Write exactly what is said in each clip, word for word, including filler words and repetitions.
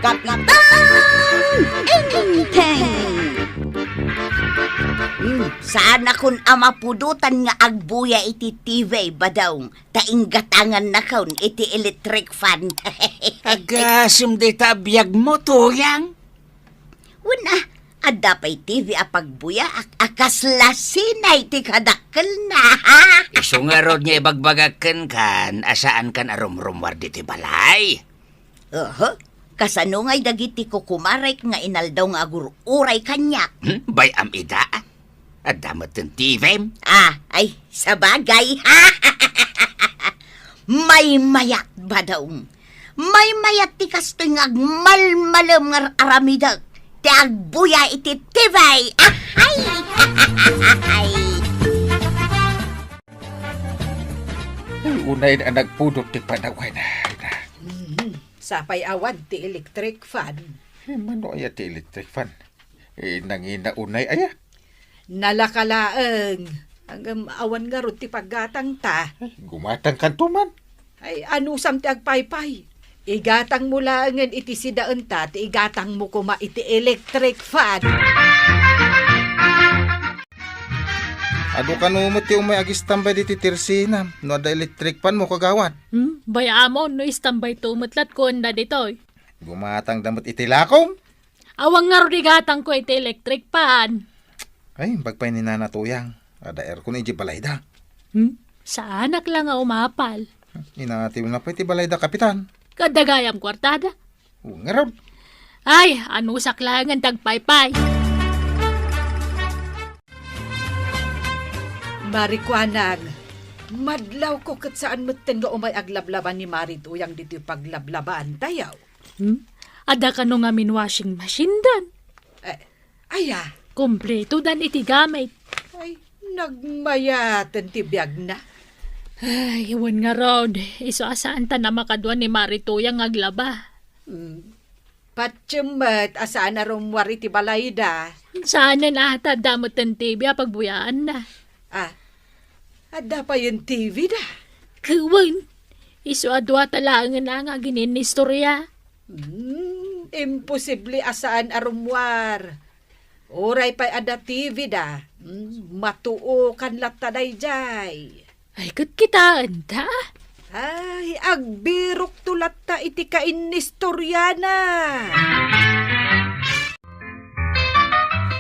Kapitan Enteng! Hmm, saanakon a mapudotan nga agbuya iti T V, Badong, ta inggatangannakon iti electric fan. Agasem dayta a biagmo, Tuyang. Wen a, adda pay T V a pagbuyaak a kasla sinay ti kadakkelna. Isu ngarud nga ibagbagak kenkan a saankan a rumrummuar ditoy balay. Oho, kasano ngay dagiti kukumarek nga inaldaw nga agur-uray kaniak? Hmm, bay-am ida? Adda met ti T V-m? Ah, ay, sabagay. Maymayat, Badong. Maymayat ti kastoy nga agmalmalem nga ar-aramidek ti agbuya iti T V. Ah, ay! Ay, unay a nagpudot ti panawen. Mhm. Sapay awan ti electric fan. Eh, mano aya ti electric fan? Eh, nangina unay aya? Nalaka laeng. Ngem awan ngarud ti paggatangta. Eh, gumatangkanto man. Ay, anusam ti agpaypay? Igatangmo laengen iti sidaenta ti igatangmo koma iti electric fan. Adu kano met ti umay agistambay ditoy tersenam no adda electric fan mo, kagawad? Hmm? Bay-amon no istambay to met latkuenda ditoy. Gumatangda met iti lakom. Awan ngarud igatangko iti electric fan. Ay, imbag pay ni Nana Tuyang. Adda aircon idiay balayda. Hmm? Saanak la nga umapal. Inatiwna pay ti balayda, Kapitan. Kadagayam kuartada. O, ngarud. Ay, anusak laengen ti agpaypay. Marikuanang, madlawko ket saan metten nga umay aglablaba ni Mari Tuyang ditoy paglablabaantayo. Hmm? Adda kano ngamin washing machine dan? Eh, aya? Kompleto dan iti gamit. Ay, nagmayaten ti biagna. Ay, wen ngarud, isu a saantan a makadua ni Mari Tuyang nga aglaba. Hmm. Patiem met a saan a rummuar iti balayda. Saanen a, ta adda met ti T V a pagbuyaanna. Ah, adda payen T V da? Wen, isu a duata laengen a nga agin-inistorya. Hmm, imposible a saan a rummuar. Uray pay adda T V da, hmm, matuokan latta daydiay. Ay, ket kitaenta? Ay, agbirokto latta iti kainistoriana.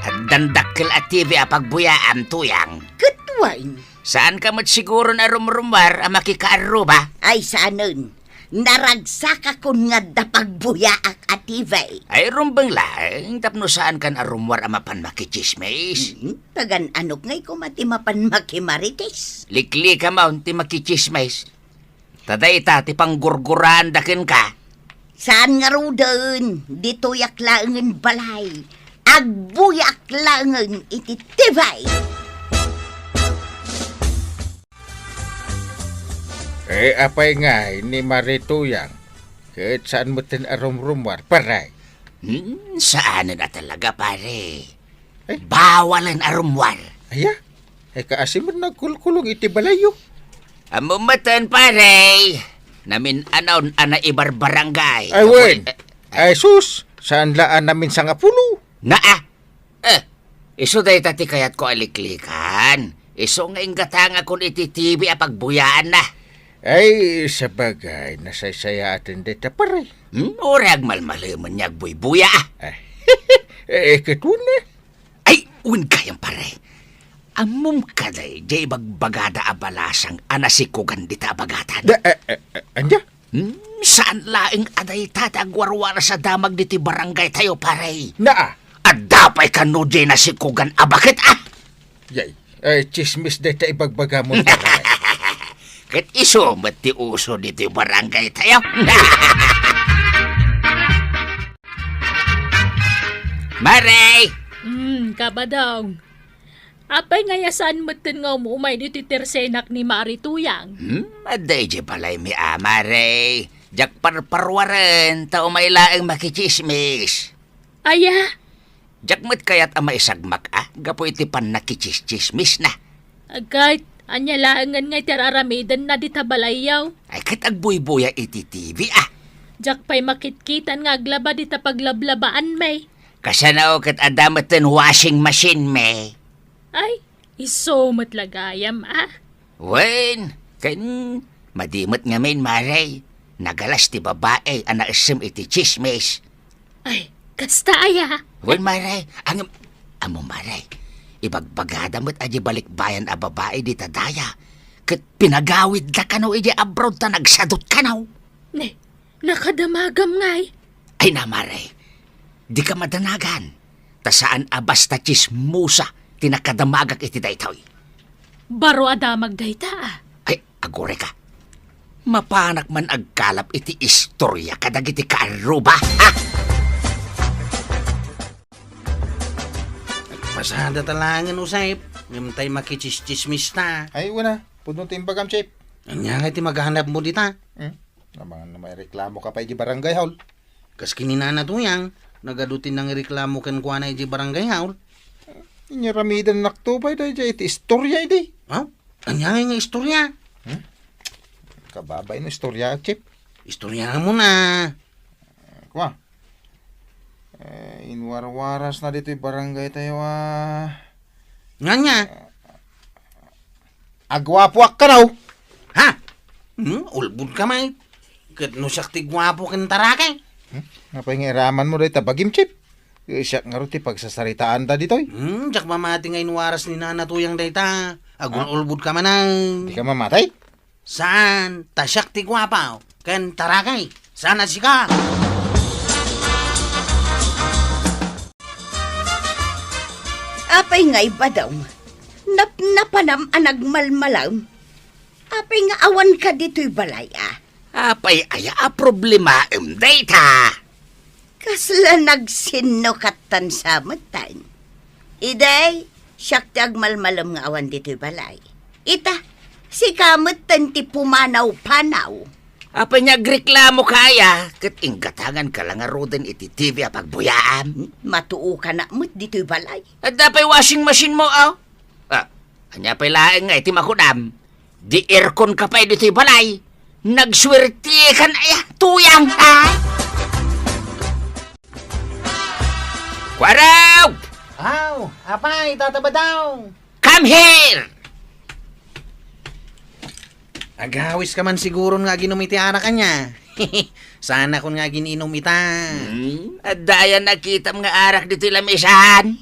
Addan dakkel a T V a pagbuyaam, Tuyang. Ket wen? Saanka met siguron a rumrummuar a makikaarruba? Ay, saanen. Naragsakakon nga adda pagbuyaak a T V. Ay, rumbeng laeng tapno saankan a rummuar a mapan makitsismis. Hmm, tagan-anok ngay koma ti mapan makimarites. Liklikam ti makitsismis. Ta dayta ti panggurguraanda kenka. Saan ngaruden, ditoyak laengen balay. Agbuyaak laengen iti T V. Eh, apay ngay ni Mari Tuyang? Ket saan metten a rumrummuar, pare? Hmm, saanen a talaga, pare. Eh? Bawalen a rummuar. Aya? Eh, kaasi met nagkulkulong iti balayyo. Ammom metten, pare. Namin-anon a naibarbarangay. Ay, wen. Eh, eh. Ay, sus, saan la a namin sangapulo? Naa. Eh, isu dayta ti kayatko a liklikan. Isu nga inggatangakon iti T V a pagbuyaanna. Ay, sabagay, nasaysayaat dayta, pare. Hmm, uray agmalmalemen nga agbuybuya, ah. Eh, eh, ket wen, eh. Ay, wen gayam, pare. Ammom kadi, diay ibagbagada a balasang a nasikogan dita a bagatan. Da, eh, eh, eh, ania? Hmm, saan laeng a dayta ti agwarwaras a damag ditoy barangaytayo, pare. Naa. Adda pay kano diay nasikogan a baket, ah? Yay, ay, tsismis dayta ibagbagamon, pare. Ket isu met ti uso ditoy barangaytayo. Mare! Hmm, Kabadong. Apay nga aya saan metten nga um-umay ditoy tersenak ni Mari Tuyang? Hmm, adda idiay balaymi a, Mare. Diak parparuaren, ta umay laeng makitsismis. Aya? Diak met kayat a maisagmak a, gapu iti pannakitsismisna. Agayt, ania laengen nga iti ar-aramidenna dita balayyo? Ay, ket agbuybuya iti T V, ah. Diak pay makitkitan nga aglaba dita paglablabaanmi. Kasano ket adda metten washing machine mi? Ay, isu met la gayam, ah. Wen, ken madi met ngamin, Mare. Nagalas ti babai a naessem iti tsismis. Ay, kasta aya? Wen, Mare, ang, amo, Mare, ibagbagada met a di balikbayan a babai dita daya, ket pinagawidda kano iti abroad ta nagsadut kano. Ne, nakadamagam ngay. Ay na, Mare, dika madanagan, ta saan a basta tsismosa ti nakadamagak iti daytoy. Baro a damag dayta, ah. Ay, agurayka. Mapanak man agkalap iti istoria kadagiti kaarruba, ha? Nagpasada ta laengen, Usep. Ngem tay makitsistsismis ta. Ay, wen a. Pudno ti imbagam, Chief. Ania ngay ti maganabmo dita? Hmm? Amangan no maireklamoka pay idiay barangay hall. Kas ken ni Nana Tuyang, nagadu ti nangireklamo kenkuana idiay barangay hall. Inyaramidannak to pay daydiay iti istoria idi. Ha? Ania ngay nga istoria? Hmm? Kababain no istoria, Chief. Istoriamon a. Kua. Eh, inwarwarasna ditoy barangay tayo, ah. Ngania? Aguapoak kano. Ha? Hmm? Ulbodka met. Ket no siak ti guapo ken tarakay. Hmm? Apay nga iramanmo dayta bagim, Chief? Siak ngarud ti pagsasaritaanta ditoy. Hmm, diak mamati nga inwaras ni Nana Tuyang dayta. Agun-, ah? Ulbodka manen. Dika mamati? Saan, ta siak ti guapo ken tarakay. Saan a sika? Apay nga ibadong, napnapanam a nagmalmalam? Apay nga awanka ditoy balay, a? Apay aya a problemaem dayta? Kasla nagsinno kattan sa metten. Idi, siak ti agmalmalem nga awan ditoy balay. Ita, sika metten ti pumanaw-panaw. Apay nga agreklamoka aya, ket inggatanganka la ngaruden iti T V a pagbuyaam? Matuokanak met ditoy balay. Adda pay washing machine mo, aw? Ah, ania pay laeng nga iti makudam? Di aircon ka pay ditoy balay. Nagsuertikan aya, Tuyang, ha? Kuaraw! Aw, apay, Tata Badong! Come here! Agawis ka man siguron nga aginom iti arak ania. Saanakon nga agin-inom ita. Hmm, adda aya nakitam nga arak ditoy lamisan?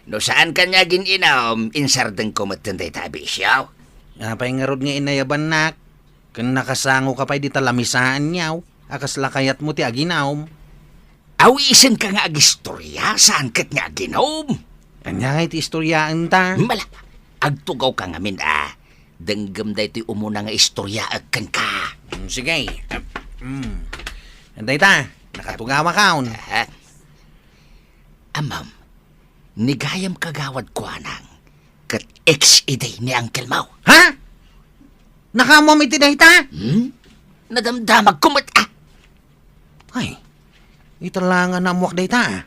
No saanka nga agin-inom, insardengko metten dayta a bisio. Apay ngarud nga inayabannak? Ken nakasangoka pay dita lamisaanyo a kasla kayatmo ti aginom. Awisenka nga agistoria, saan ket nga aginom? Ania ngay ti istoriaenta? Mala, agtugawka ngamin a denggem daytoy umuna nga istoriaek kenka. Mm, sige. Mm. Dayta, nakatugawakon. Aha. Ammom, ni gayam kagawad Kuanang, ket ex idi ni uncle mo. Ha? Nakaammom iti dayta? Hmm? Nadamdamagko met, ah. Ay, ita la nga naammoak dayta, ah.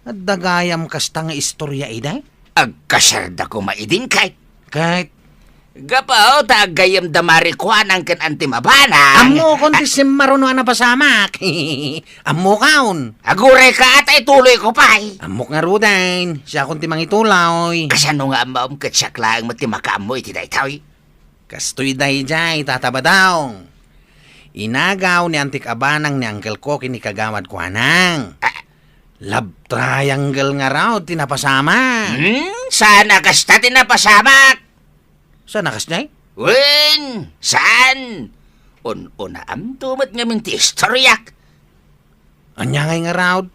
Adda gayam kasta nga istoria idi? Agkasarda koma idin, ket. Ket? Gapu ta aggayem da Mari Kuanang ken Antim Abanang. Ammokon ti simmaruno a napasamak. Ammokon. Agurayka, a ta ituloyko pay. Ammok ngaruden, siakon ti mangituloy. Kasano nga ammom ket siak laeng met ti makaammo iti daytoy? Kastoy daydiay, Tata Badong. Inagaw ni Antik Abanang ni Uncle ko ken ni Kagawad Kuanang. Ah. Love triangle ngarud ti napasamak. Hmm? Saan a kasta ti napasamak? Saan a kasdiay? Wen, saan? Un-unaamto met ngamin ti istoriak. Ania ngay ngarud?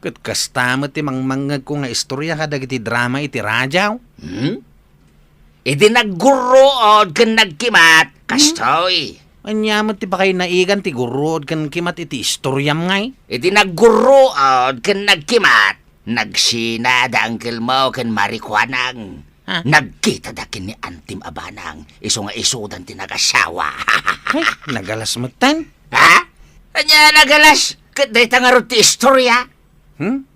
Ket kasta met ti mangmangngegko nga istoria kadagiti drama iti radio. Hmm? Idi naggurruod ken nagkimat, hmm? Kastoy. Ania met ti pakainaigan ti gurruod ken kimat iti istoriam ngay? Idi naggurruod ken nagkimat, nagsina da Uncle mo ken Mari Kuanang. Ha? Nagkita da ken ni Antim Abanang, isu nga isudan ti nagasawa. Ay, nagalas metten. Ha? Ania nagalas? Ket dayta ngarud ti istoria. Hmm?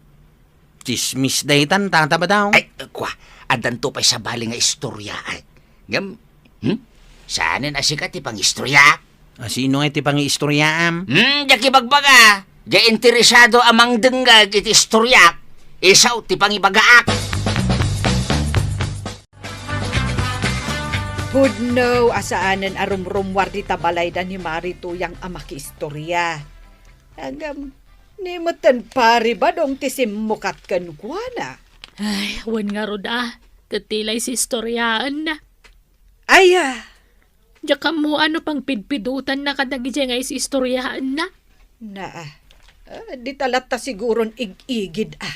Tsismis daytan, Tata Badong. Ay, kua, addanto pay sabali nga istoria, ay. Ngem, hmm? Saanen a sika ti pangistoriaak? A, sino nga iti pangiistoryaam? Hmm, diak ibagbaga. Diay interesado a mangdengngeg iti istoriak, isu ti pangibagaak. Pudno a saanen a rumrummuar dita balayda ni Mari Tuyang a makiistorya. Ngem, ni metten Pari Badong ti simmukat kenkuana. Ay, wen ngarud a, ket ti lay siistoryaenna. Aya! Diak ammo no pangpidpidotanna kadagijay nga is-istoryaenna. Naa, ah, dita latta siguron ig-igid a.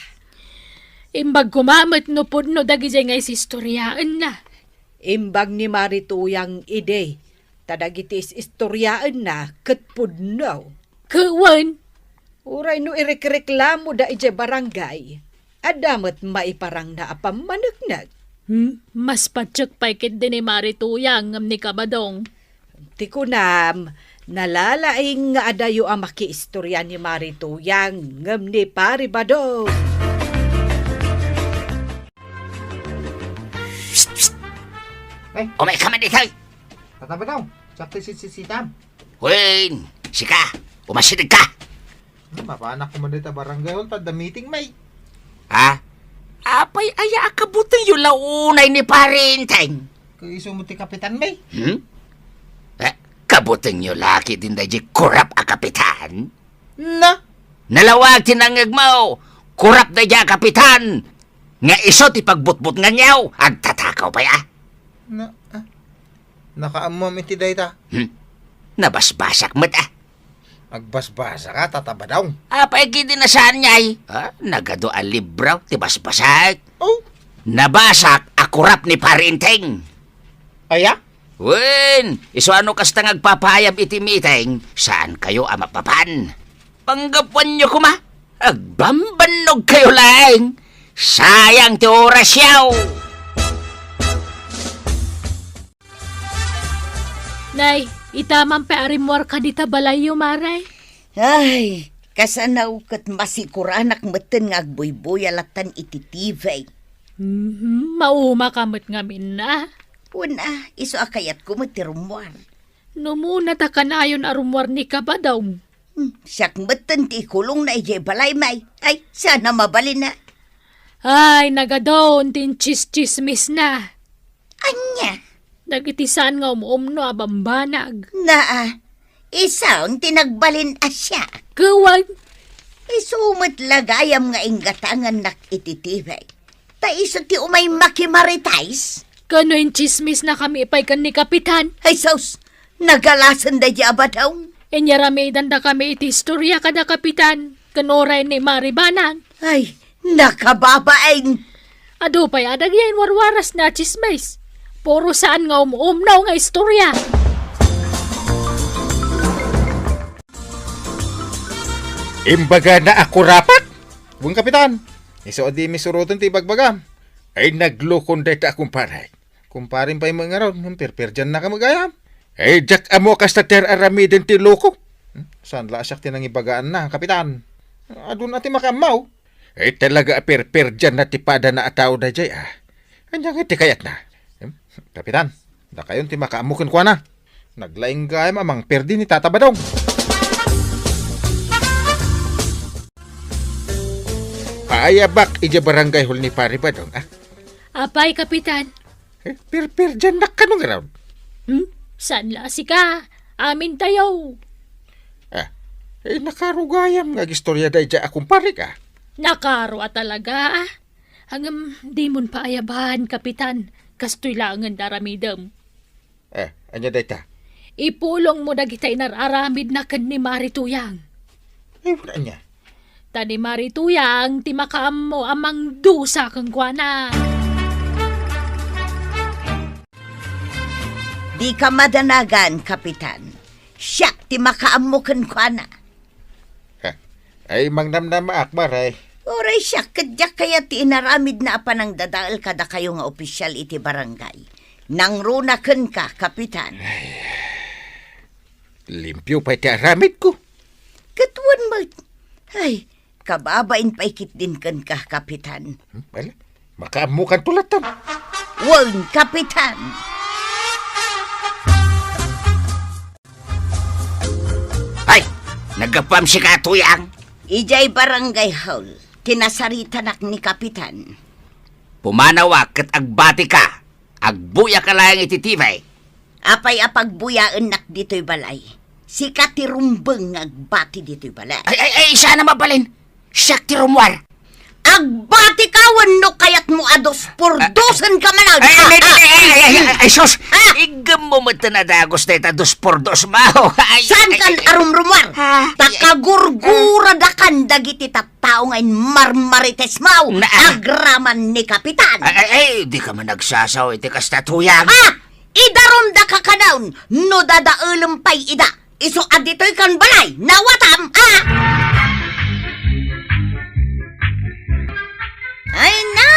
Imbag koma met no pudno dagijay nga is-istoryaenna. Imbag ni Mari Tuyang idi, ta dagiti is-istoryaenna ket pudno. Ket wen, uray no irekreklamoda idiay barangay, adda met maiparangna a pammaneknek. Hmm, mas patiek pay ketdi ni Mari Tuyang ngem ni Kabadong. Ti kunam, nalalaing nga adayo a makiistorya ni Mari Tuyang ngem ni Pari Badong. Psst, psst! Ay. Umay ka man ditoy! Tata Badong, sakto si sisitam. Wen, sika, umasideg ka. Hmm, mapanak ko man dita barangay hall, ta adda meeting, may. Ha? Apay aya a kabutengyo la unay ni Pari Enteng? Kay isu met ti kapitan, may. Hmm? Eh, kabutengyo la ketdin daydiay korap a kapitan? Na? Nalawag ti nangngegmo, korap daydiay a kapitan. Nga isu ti pagbutbutnganyo, agtatakaw pay a. Na, ah. Nakaammoam iti dayta. Hmm? Nabasbasak met a. Agbasbasaka, Tata Badong? Apay ketdi a saan ngay? Ha? Nagadu a libro ti basbasak. Oh? Nabasak a korap ni Pari Enteng. Aya? Wen, isu a no kasta nga agpapaayam iti meeting, saankayo a mapapan. Panggapuanyo koma, agbambannogkayo laeng. Sayang ti orasyo. Nay, ita man pay a rimmuarka dita balayyo, Mare. Ay, kasano ket masikuranak metten nga agbuybuya lattan iti T V. Mhm, maumaka met ngamin a. Wen a, isu a kayatko met ti rummuar. No muna ta kanayon a rummuar ni Kabadong. Hmm, siak metten ti ikulongna idiay balay, may. Ay, saan a mabalin a. Ay, nagadun ti intsistsismisna. Ania? Dagiti saan nga um-umno a bambanag. Naa, isun ti nagbalin a siak. Kuwan. Isu met la gayam nga inggatangannak iti T V. Ta isu ti umay makimaritais. Kano intsismisnakami pay ken ni Kapitan? Ay sus, nagalasen daydi a Badong. Inyaramidandakami iti istorya kada Kapitan, ken uray ni Mari Banag. Ay, nakababain! Adu pay a dagiti inwarwarasna a tsismis. Puro saan nga um-umno nga istorya. Imbagana a kurapak? Wen, Kapitan, isu a dimi suroten ti ibagbagam. Ay, naglukon dayta a kumparek. Kumparim pay met ngarud, ngem perperdiannaka met gayam. Ay, diak ammo kasta ti ar-aramiden ti loko. Hmm? Saan la a siak ti nangibagaanna, Kapitan? Aduna ti makaammo. Ay, talaga a perperdianna ti padana a tao daydiay, a. Ania ngay ti kayatna? Hmm? Kapitan, dakayon ti makaammo kenkuana. Naglaing gayam a mangperdi ni Tata Badong. Paayabak idiay barangay hall ni Pari Badong, a. Apay, Kapitan? Eh, perperdiannak kano ngarud? Hmm? Saan la a sika? Amintayo. Ah, eh, nakaro gayam nga agistorya daydiay a kumparik, a. Nakaro a talaga, a. Ngem, dimon paayaban, Kapitan. Kastoy laengen ti aramidem. Eh, ania dayta? Ipulongmo dagiti inar-aramidna ken ni Mari Tuyang. Eh, wen ania? Ta ni Mari Tuyang ti makaammo a mangdusa kenkuana. Dika madanagan, Kapitan. Siak ti makaammo kenkuana. Ha? Ay, mangnamnamaak, Mare. Uray siak ket diak kayat ti inaramidna a panangdadael kadakayo nga opisyal iti barangay. Nangruna kenka, Kapitan. Ay, limpio pay ti aramidko. Ket wen met. Ay, kababain pay ketdin kenka, Kapitan. Hmm, ala, makaammokanto lattan. Wen, Kapitan. Naggapuam sika, Tuyang? Idiay barangay hall, kinasaritanak ni Kapitan. Pumanawak ket agbatika. Agbuyak laeng iti TV. Apay a pagbuyaennak ditoy balay? Sika ti rumbeng nga agbati ditoy balay. Ay, ay, ay, siak a mabalin. Siak ti rummuar. Agbatika wenno kayatmo a dos por dosen ka manen? Ay, ay, ay, ay, ay, ay, ay, ay, sus! Ah! Iggemmo met a dagus dayta dos por dos, mao. Ay, saan ay, kan ay, arumrumuar? Ah, ta ay, ay, kagurguradakan dagiti tattao nga inmarmaritesmo. Na, ah. Agraman ni Kapitan. Ay, ay, ay, dika man agsasao iti kasta, Tuyang. Ah! Idarumda ka kanayon no dadaelem pay ida. Isu a ditoy kan balay, nawatam, a? Ay na,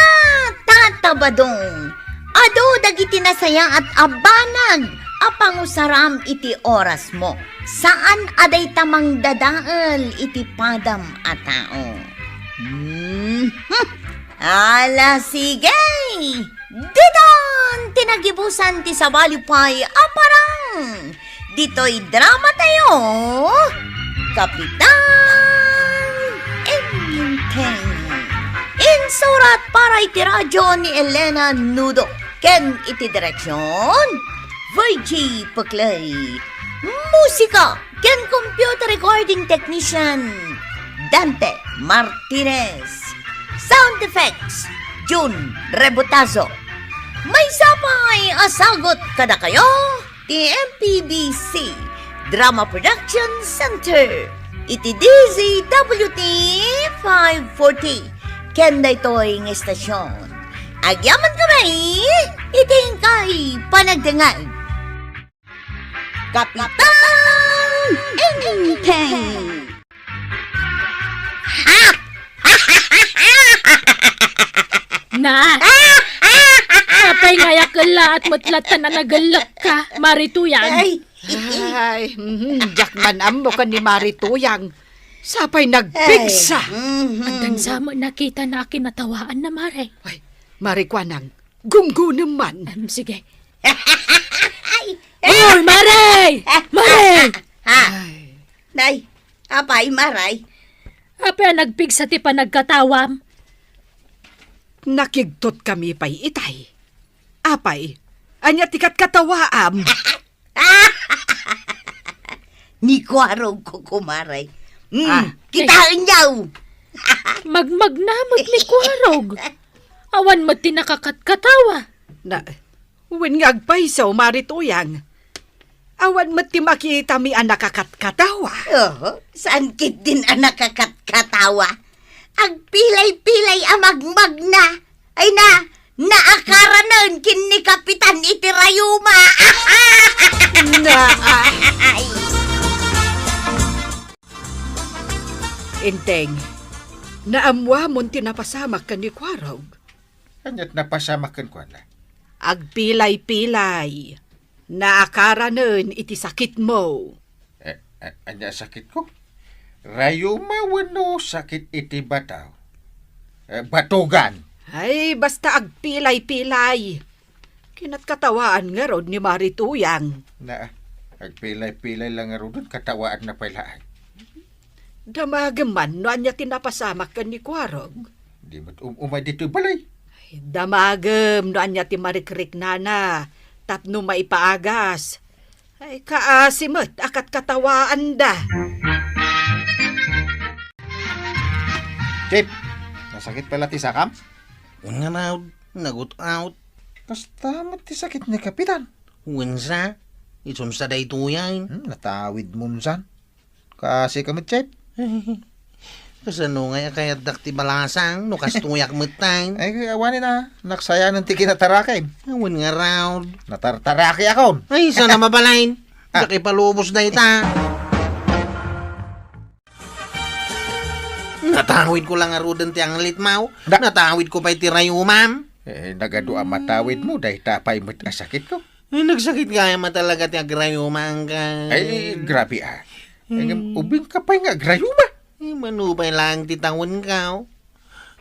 Tata Badong, adu dagiti nasayaat a banag a pangusaram iti orasmo. Saan a dayta mangdadael iti padam a tao. Hmm. Ala, sige! Ditan ti nagibusan ti sabali pay a parang ditoy drama tayo, Kapitan Enteng. Insurat para iti radyo ni Elena Nudo ken iti direksyon, Virgie Peclay. Musika ken computer recording technician, Dante Martinez. Sound effects, Jun Rebotazo. Maysa pay a sagut kadakayo ti M P B C Drama Production Center iti D Z W T five forty ken daytoy nga estasion. Agyaman kami iti inkay panagdengngeg. Kapitan Enteng. Na! Apay nga ayakellaat met latta a nagellekka, Mari Tuyang? Ay. Ay, mhm, diak man ammo ken ni Mari Tuyang. Sapay nagpigsa. Ay, mhm. Addan sa met nakitana a kinatawaanna, Mari. Ay, Mari Kuanang, gumgunem man. Em, sige. Ay. Oy, Mari! Mari! Ah. Ay. Nay, apay, Mari? Apay a nagpigsa ti panagkatawam? Nakigtot kami pay itay. Apay, ania ti katkatawaam? Ni Kuarog, kukumare. Mm, ah, kitaenyo. Magmagna met ni Kuarog. Awan met ti nakakatkatawa. Na, wen nga agpayso, Mari Tuyang. Awan met ti makitami a nakakatkatawa. Oho, saan ketdin a nakakatkatawa? Agpilay-pilay a magmagna. Ay na, naakaranen ken ni Kapitan iti rayuma. Na, ah. Enteng, naammuamon ti napasamak ken ni Kuarog. Ania't napasamak kenkuana? Agpilay-pilay. Naakaranen iti sakitmo. Eh, a-, ania a sakitko? Rayuma wenno sakit iti bataw? Eh, batugan. Ay, basta agpilay-pilay. Kinatkatawaan ngarud ni Mari Tuyang. Na, agpilay-pilay la ngaruden, katawaanna pay laeng. Damagem man no ania ti napasamak ken ni Kuarog. Di met um-, umay ditoy balay. Ay, damagem no ania ti marikriknana tapno maipaagas. Ay, kaasi met a katkatawaanda. Chief, nasakit pay la ti sakam? Wen ngarud, nagut-out. Kasta met ti sakit ni Kapitan. Wen sa, isun sa daytoyen. Hmm, natawidmon san. Kaasika met, Chief? Kasano ngay a kayatdak ti balasang no kastoyak metten? Ay, awanen a, naksayanen ti kinatarakim. Awan ngarud. Natartarakiakon. Ay, saan a mabalin? Ah. Diak ipalubos dayta. Natawidko la ngaruden ti anglitmo. Da- Natawidko pay ti rayumam. Eh, nagadu a matawidmo, dayta pay met a sakitko. Ay, nagsakit gayam a talaga ti agrayuma, angkel. Ay, grabe, ah. Ay, ngem, hmm, ubingka pay nga agrayuma. Ay, mano pay laeng ti tawenko.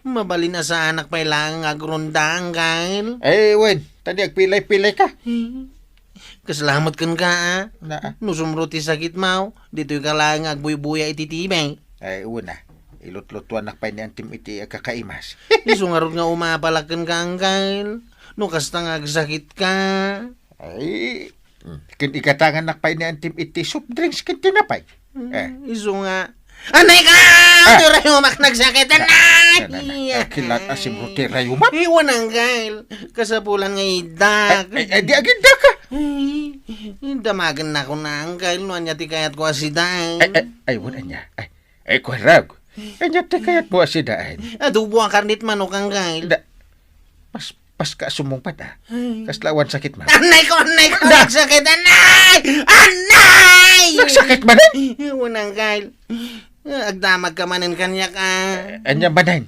Mabalin a saanak pay laeng nga agronda, angkel. Ay, wen, ta di agpilay-pilayka. Hmm. Kasla met kenka, a? Na, a? No sumro ti sakitmo, ditoyka laeng nga agbuybuya iti T V. Ay, una, ilutlutuannak pay ni Antim iti agkakaimas. Isu ngarud nga umapalak kenka, Angkel. No kasta nga agsakitka. Ay, ken igatangannak pay ni Antim iti soft drinks ken tinapay. Eh. Isu nga. Anay ka! Ah! Ti rayumak nagsakit! Anay! Na, na, na, na, kilat asim ro ti rayumak? Iwan, Angkel. Kasapulan nga idak. Ay, ay, ay, di agidaka. Ay, damagen na ko na, Angkel. No anya ti kayat ko a sidaen. Ay, ay, ay, wan anya. Ay, ay, kuarag. Anya ti kayat mo a sidaen? Adobo a karnit manok, Angkel. Da, mas Paska a sumungpet, a. Ay. Kasla awan sakitmo? Anay ko, anay ko, nagsakit, anay! Anay! Nagsakit manen? Unang kal. Agdamag ka manen kaniak, a. Eh, ania manen?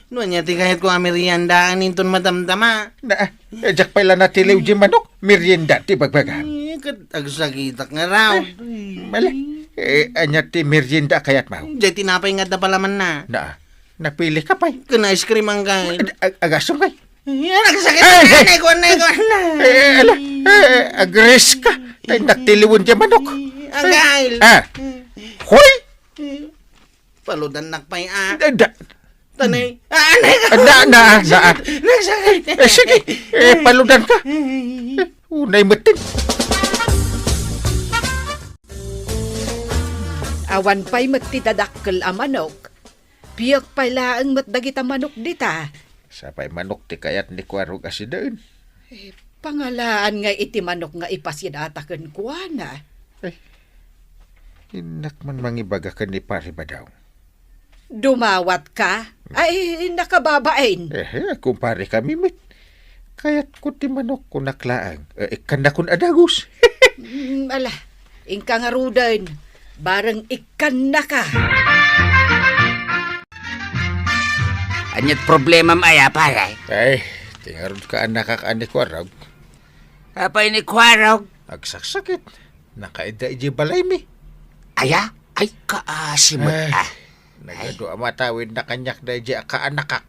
No ania ti kayat ko a merienda, aninton madamdama. Na, eh, diak pay la natiliw di manok, merienda ti bagbagam. Eh, ket agsakitak nga raw. Eh, mali. Eh, ania ti merienda a kayatmo? Diay tinapay nga adda palamanna. Na, napili ka pay. Ken ice cream, Angkel. Ag-, agasem kay. Ay, nagsakit. Ay, ay. Anay ko, anay ko, anay. Eh, ala, eh, agres ka. Tay nagtiliwen ti manok. Angkel. Ah. Hoy! Paludannak pay, a. Da, da. Tanay. Ah, anay ka. Da, da, da. Nagsakit. Eh, sige. Eh, paludan ka. Eh, unay metten. Awan pay met ti dadakkel a manok. Piek pay laeng met dagita manok dita. Sapay manok ti kayat ni Kuarog a sidaen. Eh, pangalaan nga iti manok nga ipasidata kenkuana. Ay, innak man mangibaga ken ni Pare Badaw. Dumawat ka? Ay, nakababain. Eh, eh, kumpare kami met. Kayatko ti manok, kunak laeng. Eh, ikkannakon a dagus. Mm, ala, inka ngaruden. Bareng ikkannaka. Aniat problemam aya, pare? Ay, ti ngarud ka annakak a ni Kuarog. Apay ni Kuarog? Agsaksakit. Nakaidda idiay balaymi. Aya? Ay, kaasi met, ah. Nagadu a matawidna kaniak daydiay a kaanakak.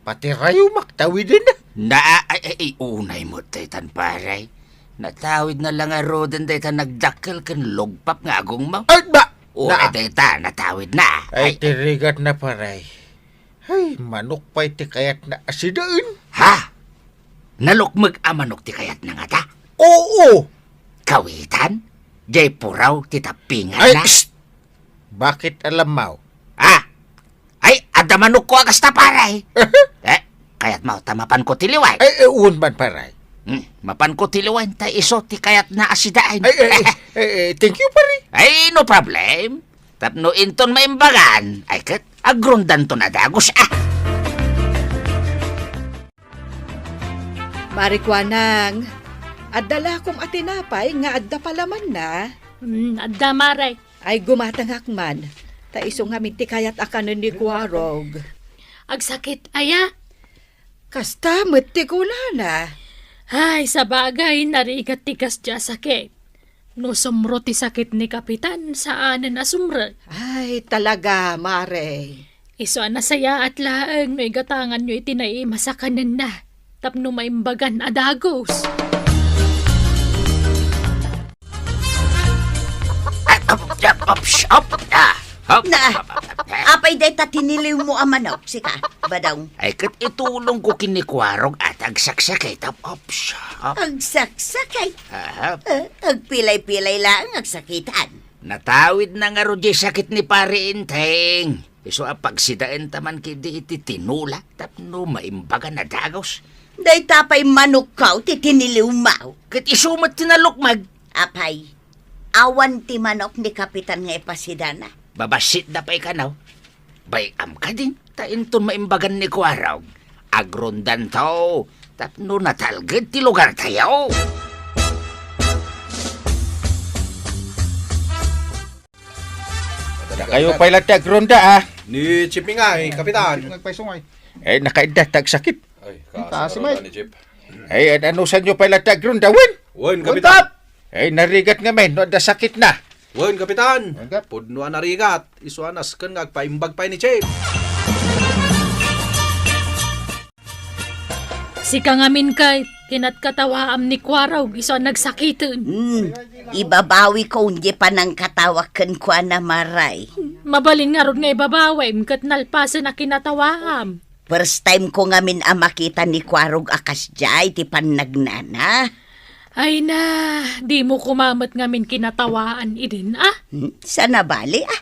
Pati rayumak, tawidenna. Na, ay, ay, ay, unay met daytan, pare. Natawidna la ngaruden dayta nagdakkel ken lugpap nga agongmo. Ay, ba! O, na, dayta, natawidna. Ay, ay, ti rigatna, pare. Ay, manok pay ti kayatna a sidaen. Ha? Nalukmeg a manok ti kayatna ngata? Oo. Kawitan? Diay puraw ti tappinganna? Ay, shh! Bakit alam mo? Ah! Ay, adda manokko a kasta, pare. Eh, kayatmo ta mapanko tiliwen? Ay, eh, wen man, pare. Hmm, mapanko tiliwen ta isu ti kayatna a sidaen. Ay, ay, ay, ay, ay, thank you, pare. Ay, no problem. Tapno inton maimbagan, ay ket agrondanton a dagus, ah. Pare Kuanang, adda lakom a tinapay nga adda palamanna? Hmm, adda, mare. Ay, gumatangak man. Ta isu ngamin ti kayat a kanen ni Kuarog. Agsakit aya? Kasta met ti kunana. Ay, sabagay, narigat ti kasdiay a sakit. No sumro ti sakit ni Kapitan, saanen a sumrek. Ay, talaga, mare. Isu a nasayaat laeng no igatanganyo iti naimas a kanenna tapno maimbagan a dagus. Ay, up, up, up, sh-, up, ah, up, Na, up, up, up, ah. Apay dayta tiniliwmo a manok, sika, Badong? Ay, ket itulongko ken ni Kuarog a ti agsaksakit, up, up, sh-, up. Agsaksakit? Aha. Eh, agpilay-pilay laeng agsakitan. Natawidna ngarud diay sakit ni Pare Enteng. Isu a pagsidaenta man ketdi iti tinola tapno maimbagan a dagus. Dayta pay manokko ti tiniliwmo. Ket isu met ti nalukmeg. Apay, awan ti manok ni Kapitan nga ipasidana? Babassitda pay kano. Bay-am kadin, ta inton maimbagan ni Kuarog, agrondanto tapno natalged ti lugartayo. Dakayo pay latta agronda, ah. Ni Chief Mingay, Kapitan. Nagpaysungay. Eh, nakaidda ta agsakit. Ay, kaasi, kaasi, Mike. Ni Chief. Eh, an-, anusanyo pay latta agronda, wen? Wen, Kapitan. Wen, Kap. Eh, narigat ngamin, no adda sakitna. Wen, Kapitan. Wen, Kap. Pudno a narigat. Isu a nasken nga agpaimbag pay ni Chief. Sika ngamin ket, kinatkatawaam ni Kuarog isu a nagsakiten. Hmm, ibabawikon diay panangkatawak kenkuana, Maray. Mabalin ngarud nga ibabawim ket nalpasen a kinatawaam. First time ko ngamin a makita ni Kuarog a kasdiay ti pannagnana. Ay na, dimo koma met ngamin kinatawaan idin, a? Hmm, saan a bale, a?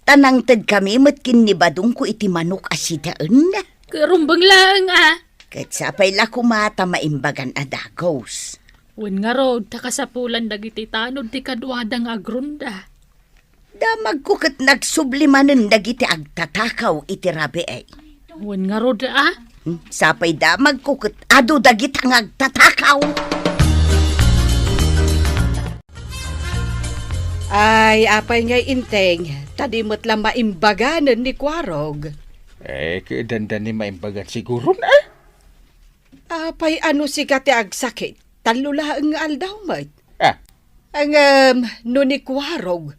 Ta nangtedkami met ken ni Badongko iti manok a sidaenna. Ket rumbeng laeng, a? Ket sapay la koma ta maimbagan a dagus. Wen ngarud, ta kasapulan dagiti tanod ti kaduada nga agrunda. Damagko ket nagsubli manen dagiti agtatakaw iti rabii. Wen ngarud, a? Hmm, sapay damagko ket adu dagita nga agtatakaw. Ay, apay ngay Enteng, ta di met la maimbaganen ni Kuarog. Eh, kayatda ni maimbagan siguron, a? Apay a no sika ti agsakit, tallo laeng nga aldaw met. Ah. Ngem, no ni Kuarog,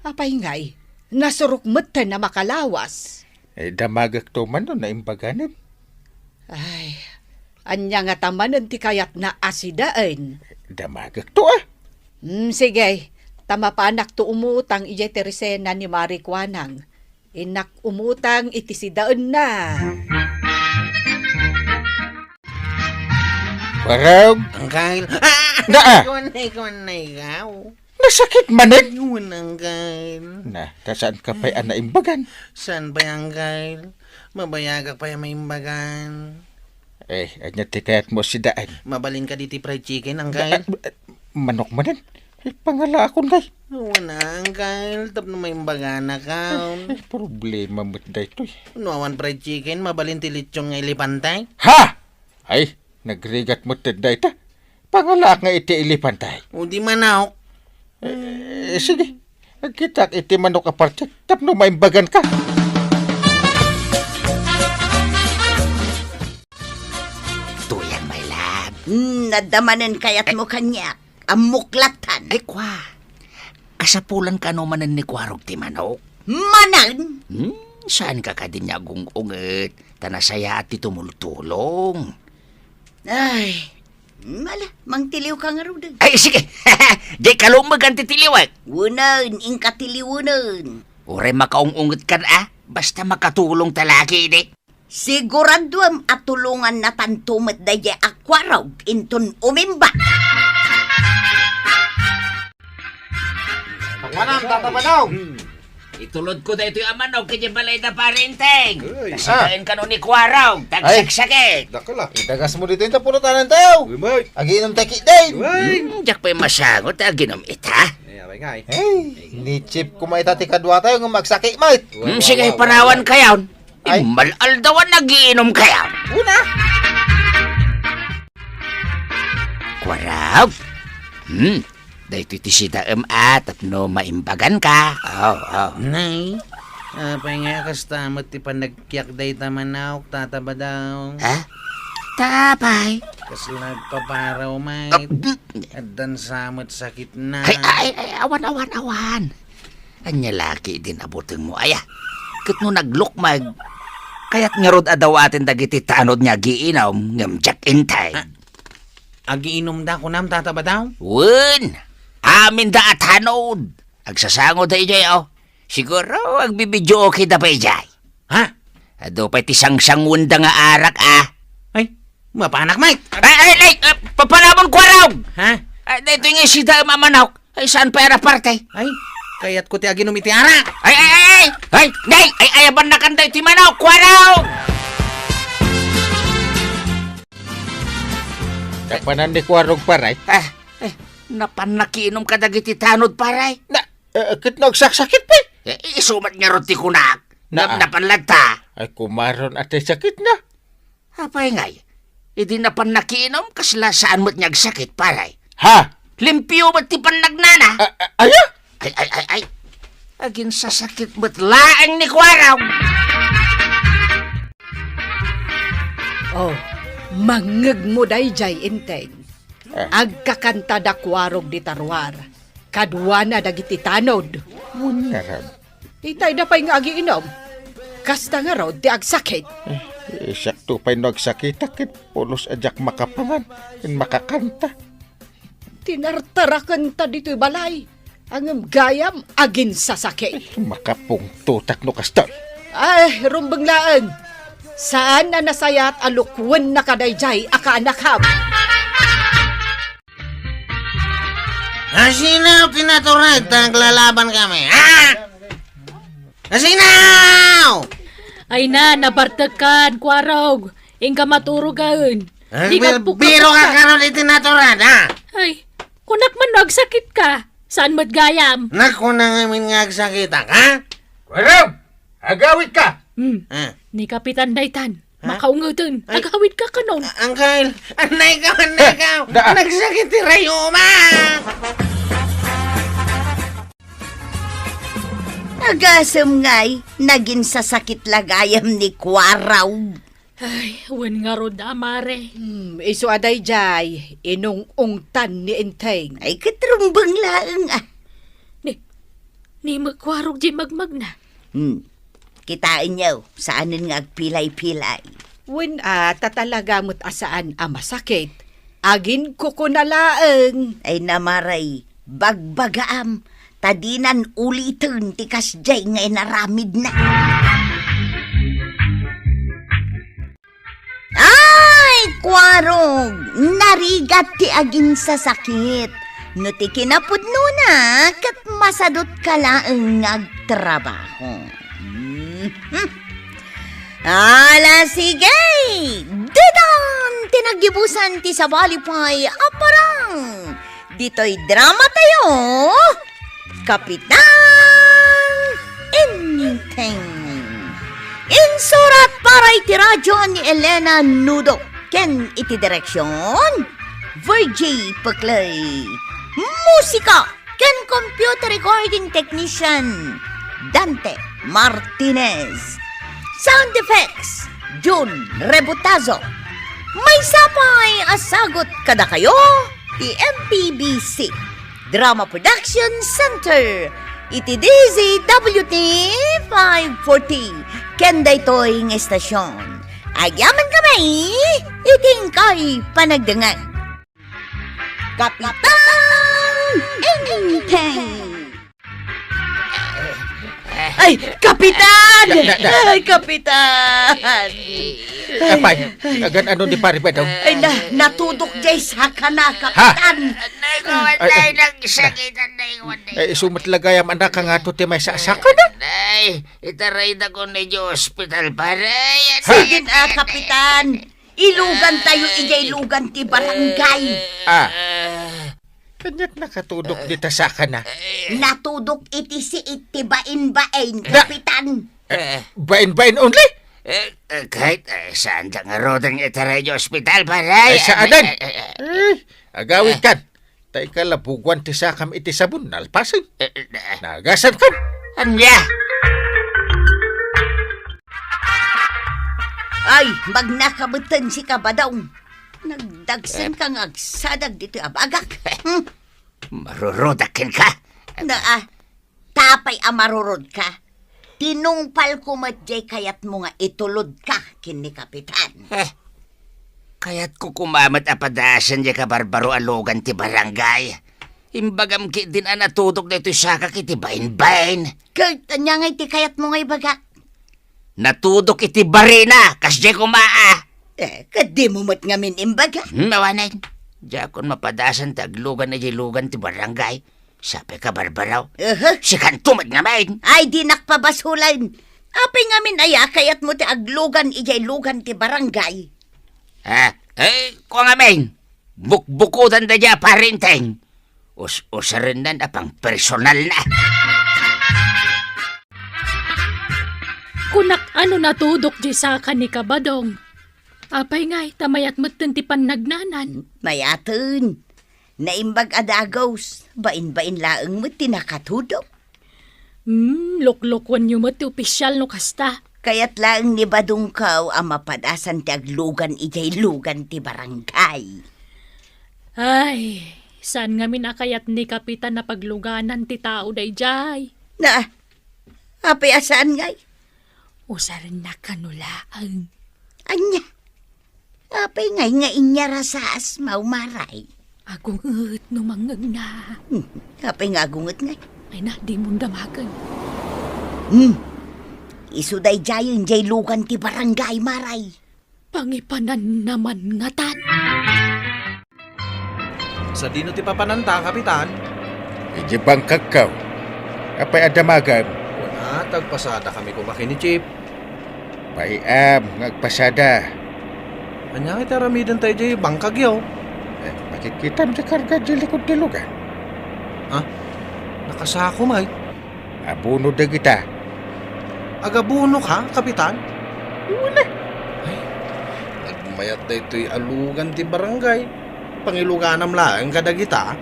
apay ngay, nasurok metten a makalawas. Eh, damagekto man no naimbaganen. Ay, ania ngata manen ti kayatna a sidaen? Damagekto, a. Hmm, sige, ta mapanakto umutang idiay teresena ni Mari Kuanang. Innak umutang iti sidaenna. Kuarog. Angkel. Ah! Na, a! Kuanay, kuanay, ikaw. Nasakit manen? Ayun, Angkel. Na, ta saanka pay a naimbagan? Saan pay, Angkel? Mabayagak pay a maimbagan. Eh, ania ti kayatmo a sidaen? Mabalinka diti fried chicken, Angkel? Ah, ah, manok manen? Eh, pangalaakon kay. Awan, Angkel, tapno maimbaganak. Eh, problema met daytoy. No awan fried chicken, mabalin ti lechon nga elefante? Ha! Ay, nagrigat met dayta. Pangalaak nga iti elefante. O di manok. Eh, sige. Agkitak iti manok a parte tapno maimbaganka. Tuyang, my love. Hmm, nadamanen kayatmo kaniak. Ammok lattan. Ay, kwa. Kasapulan kano manen ni Kuarog ti manok? Manen? Hmm, saanka kadi nga agung-unget? Ta nasayaat ti tumultulong. Ay, ala, mangtiliwka ngaruden. Ay, sige. Di kalumegan ti tiliwek. Wenen, inka tiliwenen. Uray makaung-ungetkan a, basta makatulongta la ketdi. Siguraduem a tulongannatanto met daydiay a Kuarog inton umimba. Manam, Tata Badong. Hmm. Itulodko daytoy a manok idiay balayda, Pare Enteng. Uy. Ta sidaen kano ni Kuarog, ta agsaksakit. Dakkel a. Idagasmo ditoy ta purot anan tayo. Uy, Mike. Agiinom tayo ketdin. Uy. Hmm, diak pay masango ta aginom ita. Eh, apay ngay. Hey, ni Chief koma ita ti kaduatayo ngem agsakit met. Hmm, sige, panawankayon. Ay. Immal-aldawan nagiinomkayon. Una. Kuarog. Hmm, daytoy ti sidaem a tapno maimbaganka. Oh, oh. Nay, apay nga kasta met ti panagkiak dayta manok, Tata Badong? Ha? Ta apay? Kasla agpaparaw met. Ah, mm. Addan sa met sakitna. Ay, ay, ay, awan, awan, awan. Ania la ketdin a butengmo aya? Ket no naglukmeg, kayat ngarud a dawaten dagiti tanod nga agiinom ngem diak integ. Ah, agiinumda kunam, Tata Badong? Wen, aminda a tanod. Agsasangoda idiay, o. Siguro, agbi-videoke da pay idiay. Ha? Adu pay ti sangsangoenda nga arak, a. Ay, mapanak met. Ay, ay, ay, ah, papanamon, Kuarog! Ha? Ay, daytoy nga sidaem a manok. Ay, saan pay a naparte? Ay, kayatko ti aginom iti arak. Ay, ay, ay, ay! Ay, nay! Ay, ayabannakan daytoy manok, Kuarog! Napanan ni Kuarog, pare. Ah, eh, napan nakiinom kadagiti tanod, pare. Na, eh, ket nagsaksakit pay. Eh, isu met ngarud ti kunak. Na, ah. Napnapalad ta. Ay, kumaron a ti sakitna. Apay ngay, idi napan nakiinom, kasla saan met nga agsakit, pare. Ha? Limpio met ti pannagnana. A-, a-, aya? Ay, ay, ay, ay. Aginsasakit met laeng ni Kuarog. Oh, mangngegmo daydiay, Enteng. Ah. Agkakanta da Kuarog dita ruar. Kaduana dagiti tanod. Wen ngarud. Itayda pay nga agiinom. Kasta ngarud ti agsakit. Eh, Eh, siakto pay no agsakitak ket pulos a diak makapangan ken makakanta. Tinartarakenta ditoy balay, ngem gayam aginsasakit. Makapungtotak no kastoy. Ay, rumbeng laeng. Saan a nasayaat a lukuennaka daydiay a kaanakam. Asino ti natured ta naglalaban kami, ha? Asino? Ay na, nabartekkan, Kuarog. Inka maturogen. Di ka pukpukpukka. Biro ka karon iti natured, ha? Ay, kunak man no agsakit ka. Saan met gayam? Nakuna ngamin nga agsakitak, ha? Kuarog! Agawid ka! Hmm. Ah. Ni Kapitan daytan, ha? Makaungeten. Ay. Agawid ka kanon. A-, Uncle, anay ka, anay ka. Da. Nagsakit ti rayuma. Agasem ngay, naginsasakit la gayam ni Kuarog. Ay, wen ngarud, a mare. Hmm, isu a daydiay, inung-ungtan ni Enteng. Ay, ket rumbeng laeng, ah. Ni, ni Kuarog di magmagna. Hmm. Kitaenyo, saanen nga agpilay-pilay. Wen, ah, ta talaga met a saan a masakit. Aginkukuna laeng. Ay, a mare, bagbagaam, ta dinan uliten ti kasdiay nga inaramidna. Ay, Kuarog, narigat ti aginsasakit. No ti kinapudnona, ket masadutka laeng nga agtrabaho. Mhm. Ala, sige! Ditan ti naggibusan ti sabali pay a parang. Ditoy drama tayo, Kapitan Enteng. Insurat para iti radyo ni Elena Nudo ken iti direksyon, Virgie Peclay. Musika ken computer recording technician, Dante Martinez. Sound effects, Jun Rebutazo. Maysa pay a sagut kadakayo ti M P B C Drama Production Center iti D Z W T five forty ken daytoy nga estasion. Agyaman kami iti inkay panagdengngeg. Kapitan Enteng. Ay, Kapitan! Na, na, na. Ay, Kapitan! Apay, agan-ano ni Pare Badong? Ay, na, natudok jay sakana, Kapitan. Nay, kuwan, ay, nay, ay, nagsakitan, nay, kuwan, nay. Ay, isu met la gayam a nakangato ti maysa a sakana. Nay, itarayda ko ni ospital, pare. Ay, sige na, Kapitan. Ilugan tayo idiay lugan ti barangay. Ah. Kaniat nakatudok dita sakana? Natudok iti siit ti bain-bain, da-, Kapitan. Eh, bain-bain only? Eh, eh, kahit, eh, saan ta ngaruden itaray idiay ospital, pare? Ay, saanen? Eh, eh, eh, eh. Eh, agawid kan. Ta ikalabuguan ti sakam iti sabon, nalpasen. Eh, eh, eh. Nagasan kan. Ania? Ay, magnakabetten si Kabadong. Nagdagsen ka nga agsadag ditoy a bagak. Hmm. Marurudak kenka. Na, ah, tapay a marurod ka. Tinungpal ko met jay kayatmo nga itulod ka ken ni Kapitan. Eh, kayatko koma met a padasen jay kabarbaro a lugan ti barangay. Imbagam ketdin a natudok daytoy sakak iti bain-bain. Ket ania ngay ti kayatmo nga ibaga? Natudok iti barina, kasdiay koma a. Eh, ket dimo met ngamin imbaga? Hmm, awanen. Diakon mapadasan ti aglugan idiay lugan ti barangay. Sapay kabarbaraw. Aha. Sikanto met ngamin. Ay, dinak pabasolen. Apay ngamin aya kayatmo ti aglugan idiay lugan ti barangay? Ha? Eh, kua ngamin. Bukbukotan daydiay a Pare Enteng. Us-, usarennan a pangpersonalna. Kunak a no natudok di saka ni Kabadong. Apay ngay, ta mayat metten ti pannagnanan. Mayaten. Naimbag a dagus, bain-bain laeng met ti nakatudok. Hmm, luklukuenyo met ti opisial no kasta. Kayat laeng ni Badongkaw a mapadasan ti aglugan idiay lugan ti barangay. Ay, saan ngamin a kayat ni Kapitan a pagluganan ti tao daydiay? Na, apay a saan ngay? Usarennak kano laeng. Ania? Apay ngay nga inyarasaas, Mawmaray? Agunget no mangngegna. Hmm, apay nga agunget ngay? Ay na, di mo damagen. Hmm. Isu daydiayen jay lugan ti barangay, Maray. Pangipanan naman ngatan. Sadino ti papananta, Kapitan? Idiay bangkagko. Apay a damagem? Kuna, tagpasadakami koma ken ni Chief. Pay-am nga agpasada. Ania nga iti aramidenta idiay bangkagyo? Eh, makitkitam ti karga idiay likud ti lugan. Ha? Nakasako met? Abono dagita. Agabonok, Kapitan? Wen a. Ay, nagmayat daytoy a lugan ti barangay. Pangiluganam laeng kadagita.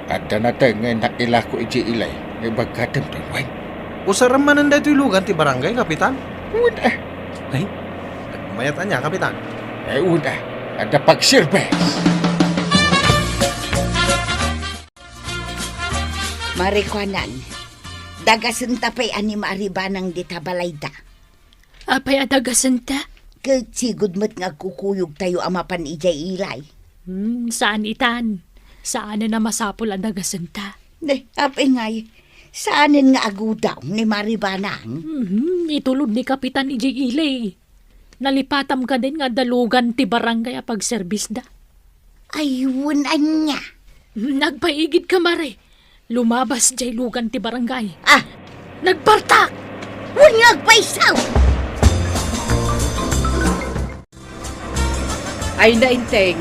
Adda nateng nga innak ilako idiay ilay nga ibagkatem daytoy, wen. Usarem manen daytoy lugan ti barangay, Kapitan? Wen a. Ay, nagmayat ania, Kapitan? Ay, wen a. Adda pagserbes. Marikuanan, dagasenta pay a ni Maribanang dita balayda. Apay a dagasenta? Ket sigud met nga agkukuyogtayo a mapan idiay ilay. Hmm, saan itan. Saanen a masapul a dagasenta. Ne, apay ngay, saanen nga agudaw ni Maribanang? Mhm, itulod ni Kapitan idiay ilay. Nalipatam kadin nga adda lugan ti barangay a pagserbisda. Ay, wen ania? Nagpaigidka, Mare. Lumabas jay lugan ti barangay. Ah! Nagpartak! Wen nga agpayso! Ay, Nainteng,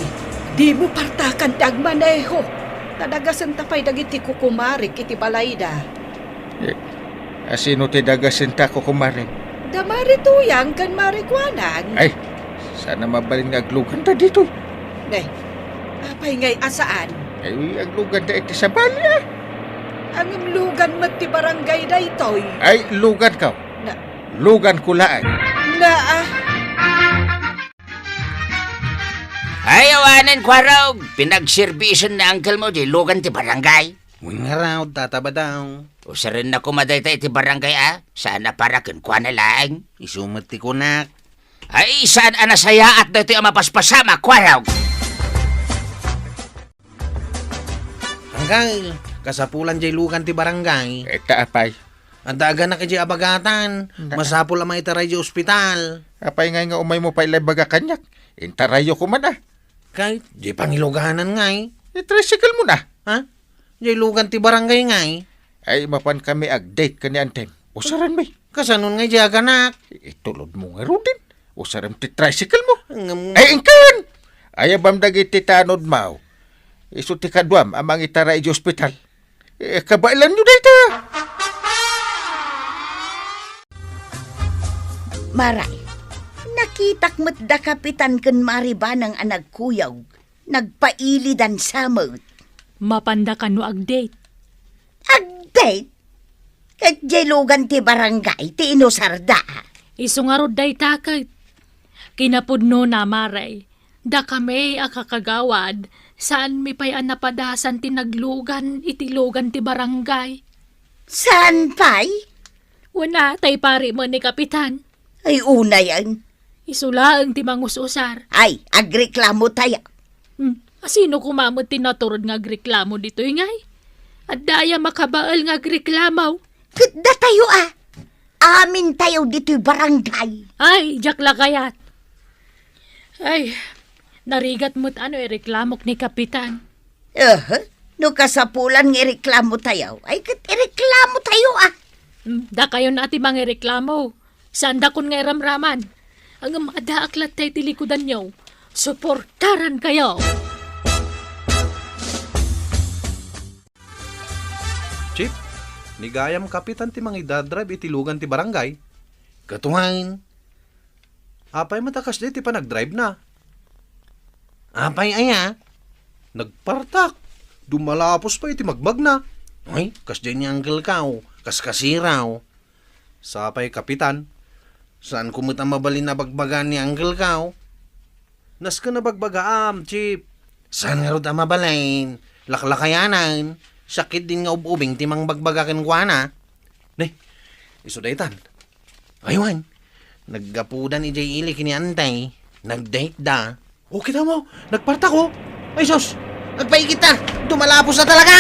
di mo partakan ti agmaneho. Ta dagasenta pay dagiti kukumarik iti balayda. Eh, a sino ti dagasenta, kukumaring? Da Mari Tuyang ken Mari Kuanang. Ay, saan a mabalin nga agluganta ditoy? Ne, apay ngay a saan? Ay, agluganta iti sabali, a. Ngem lugan met ti barangay daytoy. Ay, luganko. Na- Luganko laeng. Na, ah. Ay, awanen, Kuarog! Pinagserbisan ni uncle mo jay lugan ti barangay. Wen ngarud, Tata Badong. Usarennako koma dayta iti barangay, a? Saan a para kenkuana laeng? Isu met ti kunak. Ay, saan a nasayaat daytoy a mapaspasamak, Kuarog? Uncle, kasapulan jay lugan ti barangay. Ita, apay. Adda aganak idiay abagatan. Da- Masapul a maitaray idiay ospital. Apay ngay nga umaymo pay la ibaga kaniak? Intarayyo koma, a. Kay, jay pangiluganan ngay. I-tricycle mo na. Ha? Jay lugan ti barangay ngay. Ay, mapankami ag-date ken ni Antem. Usarenmi. Kasanon ngay jay aganak? Itulodmo ngaruden. Usarem ti tricycle mo. Ngem- Ay, inkan! Ayabam dagiti tanodmo. Isu ti kaduam a mangitaray idiay ospital. Eh, kabaelanyo dayta. Maray, nakitak met da Kapitan ken Maribanang a nagkuyog, nagpailidan sa met. Mapanda kano ag-date? Ag-date? Ket jay lugan ti barangay ti inusarda. Isu ngarud dayta ket. Kinapudnona, Maray. Dakami a kakagawad, saanmi pay a napadasan ti naglugan iti lugan ti barangay. Saan pay? Wen a, tay pari met ni Kapitan. Ay, unayen. Isu laeng ti mangus-usar. Ay, agreklamo tayo. Hmm, a sino koma met ti naturod nga agreklamo ditoy ngay? Adda aya makabael nga agreklamo? Ket datayo a. Amin tayo ditoy barangay. Ay, diak la kayat. Ay, narigat met ano ireklamok ni Kapitan. Eh, no kasapulan nga ireklamo tayo, ay ket ireklamo tayo, a. Hmm, dakayon a ti mangireklamo. Saandakon nga iramraman. Ngem addaak latta iti likudanyo. Suportarankayo. Chief, ni gayam Kapitan ti mangidadrive iti lugan ti barangay. Ket wen. Apay met a kasdi ti panagdrive-na? Apay aya? Nagpartak. Dumalapos pay iti magmagna. Ay, kasdi ni Uncle Kao, kas kasiraw. Sapay, Kapitan. Saanko met a mabalin a bagbagaan ni Uncle Kao. Nasken a bagbagaam, Chief. Saan ngarud a mabalin? Laklakayanan. Sakit din nga ub-ubing ti mangbagbaga kenkuana. Ne, isu daytan. Ay wen, naggapudan idiay ili ken ni Antay. Nag-date da. O, kita mo, nagpartak, o. Ay, sus! Nagpaigita! Dumalapos na talaga!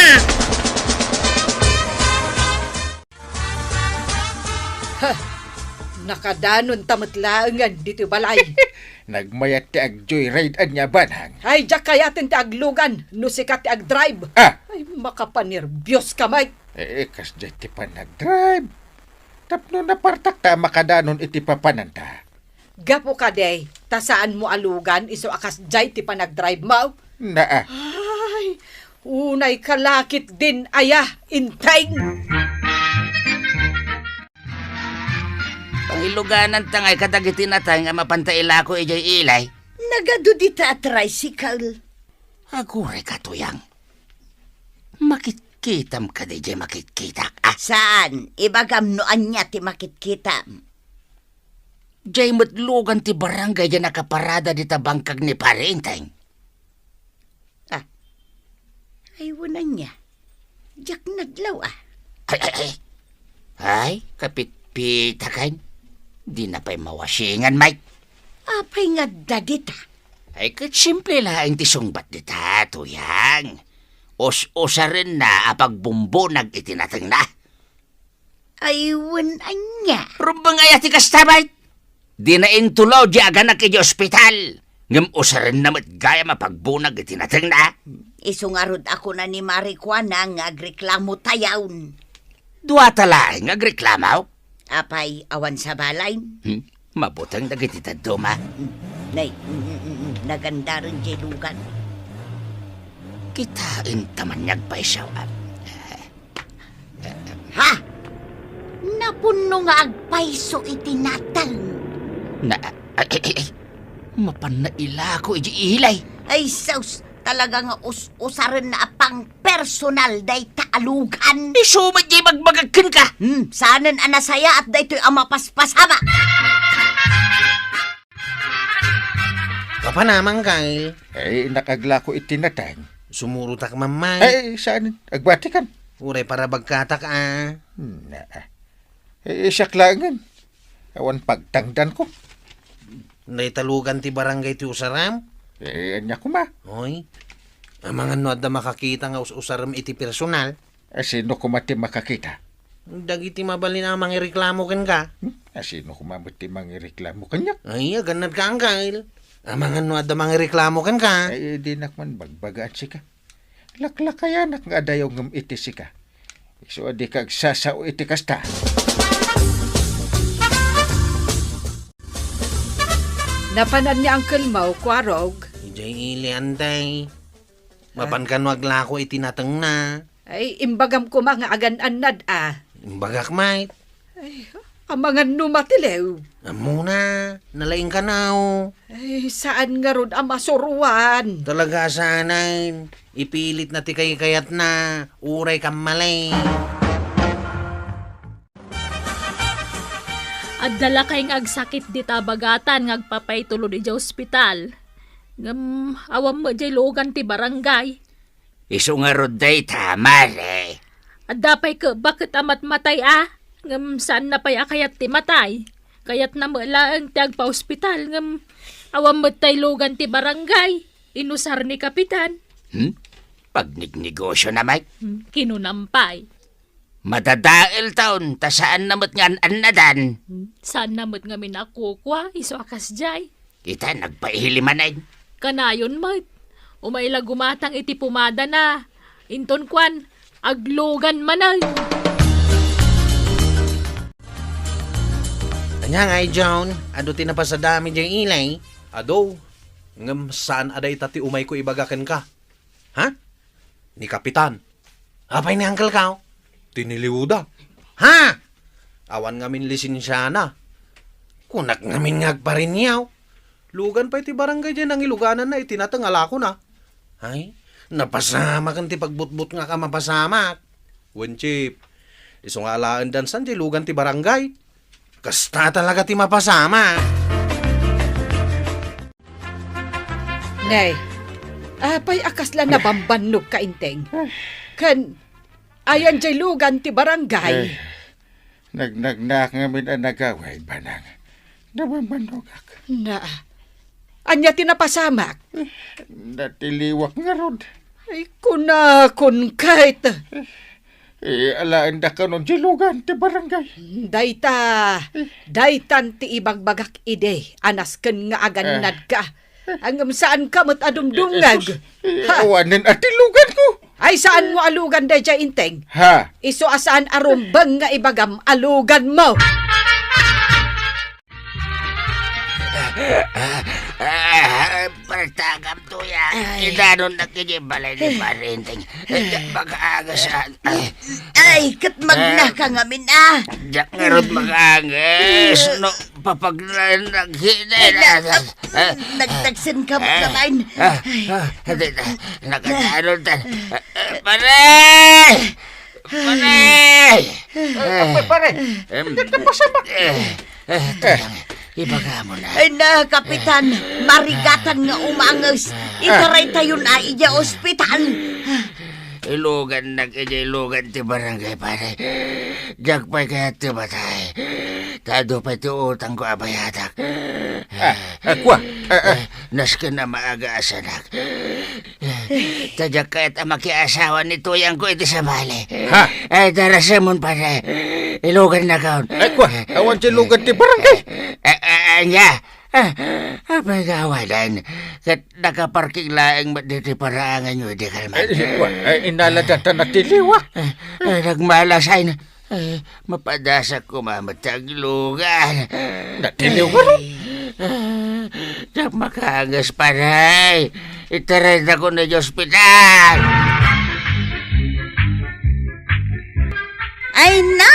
Ha! Nakadanon ta met laengen ditoy balay. Nagmayat ti ag-joyride ania, Banang. Ay, diak kayaten ti aglugan no sika ti agdrive. Ah! Ay, makapanerbios ka, Mike. Eh, eh, kasdiay ti panagdrive. Tapno napartak ta makadanon iti papananta. Gapu kadi, ta saanmo a lugan isu a kasdiay ti panagdrive mo? Naa. Ay, unay ka lakit din aya, Inteng. Pangiluganan ta ngay kadagiti natay nga mapanta ilako idiay ilay. Nagadu dita a tricycle. Aguray ka, Tuyang. Makitkitam kadi diay makitkitak, ah? Saan? Ibagam no ania ti makitkitam. Diay met lugan ti barangay diay nakaparada dita bangkag ni Pare Inteng. Ah. Ay, wen ania. Diak nadlaw, ah. Ay, ay, ay. Ay, kapitpitakan. Di na pay mawasingan, Mike. Apay nga adda dita? Ay, ket simple laeng ti sungbat dita, Tuyang. Us-usarenna a pagbumbunag iti natengna. Ay, wen ania? Rumbeng aya ti kasta, Mike? Dina intulaw di aganak iti ospital, ngem usarenna met gayam a pagbunag iti natengna. Isu ngarud a kuna ni Mari Kuana nga agreklamo tayon. Duata laeng nga agreklamo? Apay, awan sabalayen? Hmm? Mabuteng dagiti dadduma. Nay, mm, mm, mm, nagandaren diay lugan. Kitaen ta man nga agpayso, ah. Ha? Napunno nga agpayso iti nateng. Na, ay, ay, ay, ay. Mapanna ilako iti ilay. Ay, sus! Talaga nga us-usarenna a pangpersonal dayta a lugan. Isu met diay ibagbagak kenka. Hmm, saanen a nasayaat daytoy a mapaspasamak. Papanam, Angkel. Ay, innak aglako iti nateng. Sumurotak, Mamay. Ay, saan? Agbatikan. Uray parabagkatak, ah. Na. Ay, siak laengen. Awan pagtangdanko. Dayta lugan ti barangay ti usaram? Eh, ania koma? Oy. Amangan no adda makakita nga us-usarem iti personal. A, sino koma ti makakita? Dagiti mabalin a mangireklamo kenka. Hmm? A, sino koma met ti mangireklamo kaniak? Ay, agannad ka, Angkel. Amangan no adda mangireklamo kenka. Ay, dinak man bagbagaan sika. Laklakayanak nga adayo ngem iti sika. Isu a dika agsasao iti kasta. Napanan ni Uncle Mau, Kuarog. Idiay ili, Antay. Mapan kano aglako iti natengna? Ay, imbagam koma nga agan-annad, a. Imbagak met. Ay, amangan no matiliw. Ammona, nalaing kano. Ay, saan ngarud a masuroan? Talaga a saanen. Ipilitna ti kaykayatna, uray kammali. Adda lakay nga agsakit dita bagatan nga agpapaytulod idiay ospital. Ngem awan met diay lugan ti barangay. Isu ngarud dayta, Mare. Adda pay kebbak ket a matmatay a, ngem saanna pay a kayat ti matay. Kayatna met laeng ti agpaospital, ngem awan met tay lugan ti barangay. Inusar ni Kapitan. Hmm? Pagnegnegosiona, Mike? Hmm, kinunam pay. Madadaelton, ta saanna met nga an-annadan. Hmm, saanna met ngamin a kukua, isu a kasdiay. Ita, nagpaili manen. Kanayon met. Umay la gumatang iti pumadana. Inton kuan, aglugan manen. Ania ngay, John? Adu ti napasadami diay ilay? Adu. Ngem saan a dayta ti umayko ibaga kenka. Ha? Ni Kapitan. Apay ni Uncle Kao? Tiniliwda. Ha? Awan ngamin lisensiana. Kunak ngamin nga agpariniaw. Lugan pay ti barangay diay nangilugananna iti nateng a lakona. Ay, napasamaken ti pagbutbutngak a mapasamak. Wen, Chief, isu nga alaendan san diay lugan ti barangay. Kasta talaga ti mapasamak. Nay, apay a kasla nabambannog ka, Inteng? Ken, ayan diay lugan ti barangay. Ay, nagnagnaak ngamin a nagaway, Banang. Nabambannogak. Na, Ania ti napasamak? Natiliwak ngarud. Ay, kunakon ket. Eh, alaenda kanon ti lugan ti barangay. Dayta, daytan ti ibagbagak idi a nasken nga agannadka. Ngem saanka met a dumdumngeg. Eh, sus, eh, ha? Awanen a ti luganko. Ay, saanmo a lugan daydiay, Enteng? Ha? Isu a saan a rumbeng nga ibagam a luganmo. Ah, partagam, Tuyang. Ay. Idanonnak idiay balay ni Pare Enteng. Eh, diak makaagas, ah. Ay, ket magnaka ngamin, ah. Diak ngarud makaagas. No, papagnaen naghinay. Ay, na, ah, nagtagsen ka, ah, babaen. Ah, ah, hindi, ah, nakadanon tan. Ah, ah, pare! Pare! Eh, pare, pare. Em, hindi ka pasamak. Eh, eh, Tuyang, ibagam na. Ay na, Kapitan, marigatan nga umanges. Itaraytayon a idiay ospital. Ilugannak idiay lugan ti barangay, pare. Diak pay kayat ti matay. Ta adu pay ti utangko a bayadak. Ah, ah, kua. Ah, ah. Eh, nasken a maaga a sanak. Ta diak kayat a makiasawa ni Tuyangko iti sabali. Ha? Ay, darasemon, pare. Ilugannakon. Ay, kua, awan ti lugan ti barangay. Eh, eh, ania? Ah, apay nga awanen? Ket nakaparking laeng met ditoy paraanganyo idi kalman. Eh, kua, eh, inaladan ta natiliwak. Eh, eh, nagmalasay na. Eh, mapadasak koma met ti aglugan. Natiliw ka ron? Eh, diak makaanges, pare. Itaraytakon idiay ospital. Ay na,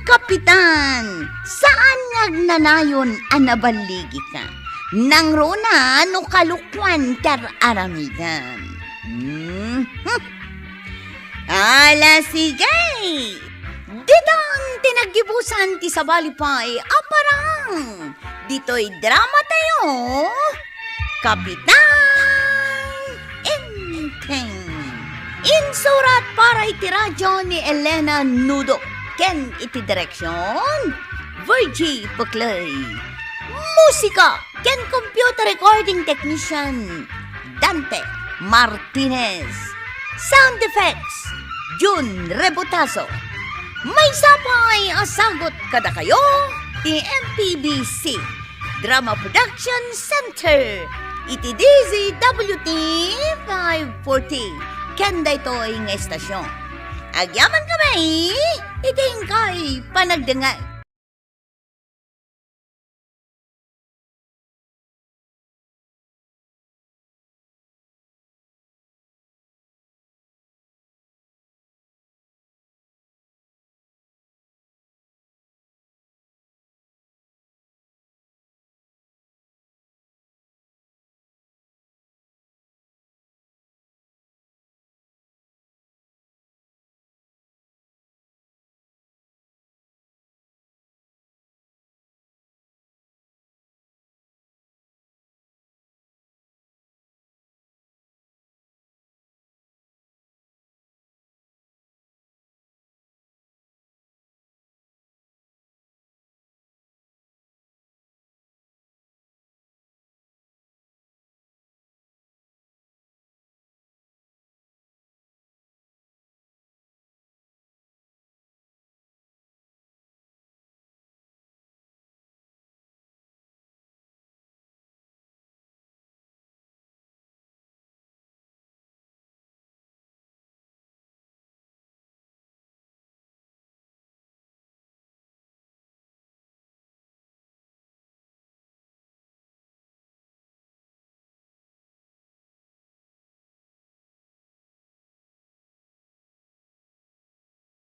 Kapitan! Saan nga agnanayon a naballigika? Nangruna no kalokuan ti ar-aramidem. Hmm? Ala, sige! Ditan ti naggibusan ti sabali pay a parang ditoy drama tayo, Kapitan Enteng. Insurat para iti radio ni Elena Nudo ken iti direksyon, Virgie Puclay. Musika ken computer recording technician, Dante Martinez. Sound effects, Jun Rebutazo. Maysa pay a sagut kadakayo ti M P B C Drama Production Center iti D Z W T five forty ken daytoy nga estasyon. Agyaman kami iti inkay panagdengngeg.